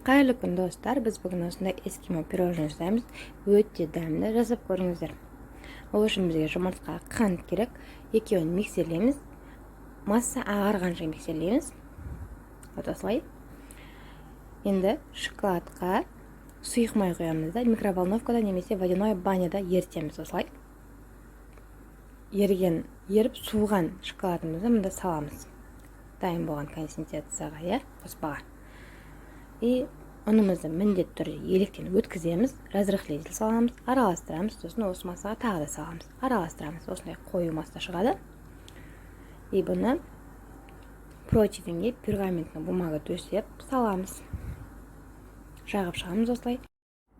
Қайырлы күн, достар! Біз бүгін осындай эскимо пирожное жасаймыз. Өте дәмді, жасап көріңіздер. Ол үшін бізге жұмыртқа, қант керек. Екеуін миксерлейміз, масса ағарғанша миксерлейміз. Вот осылай. Енді шоколадқа сұйық май құямыз да, микроволновкада немесе водяной баняда ерітеміз. Осылай еріген, еріп суыған шоколадымызды мында саламыз, дайын болған консистенцияға, иә, қоспаға. И ұнымызды міндетті түрде електен өткіземіз, разрыхлитель саламыз, араластырамыз. Сосын осы массаға тағы да саламыз, араластырамыз. Осындай қою масса шығады. И бұны противеньге пергаментный бумага төсеп саламыз, жағып шығамыз. Осылай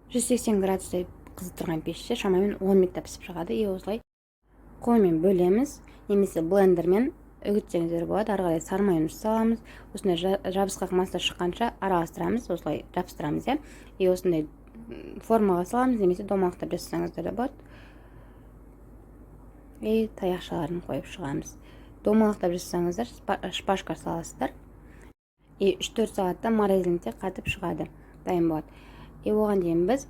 180 градустай қыздырған пеште шамамен 10 минутта пісіп шығады. И осылай қолмен бөлеміз немесе блендермен үгітсеңіздер болады. Ары қарай сары майонез саламыз. Осындай жабысқақ масса шыққанша араластырамыз, осылай жабыстырамыз, иә. И осындай формаға саламыз немесе домалақтап жасасаңыздар да болады. И таяқшаларын қойып шығамыз. Домалақтап жасасаңыздар, шпажка саласыздар. И 3-4 сағатта морозильникте қатып шығады, дайын болады. И оған дейін біз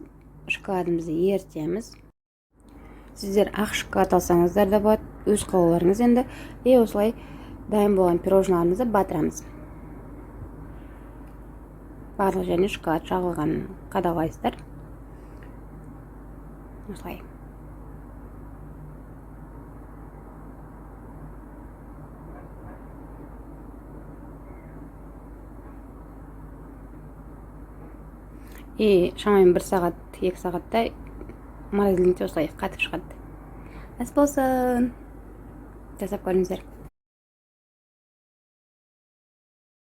шоколадымызды ерітеміз. Сіздер ақ шоколад алсаңыздар да болады, өз қалауларыңыз енді. И осылай дайын болған пирожныйларымызды батырамыз. Барлық жеріне шоколад жағылғанын қадағалайсыздар осылай. И шамамен 1 сағат, 2 сағатта морозильникте осылай қатып шығады. Ас болсын, жасап көріңіздер.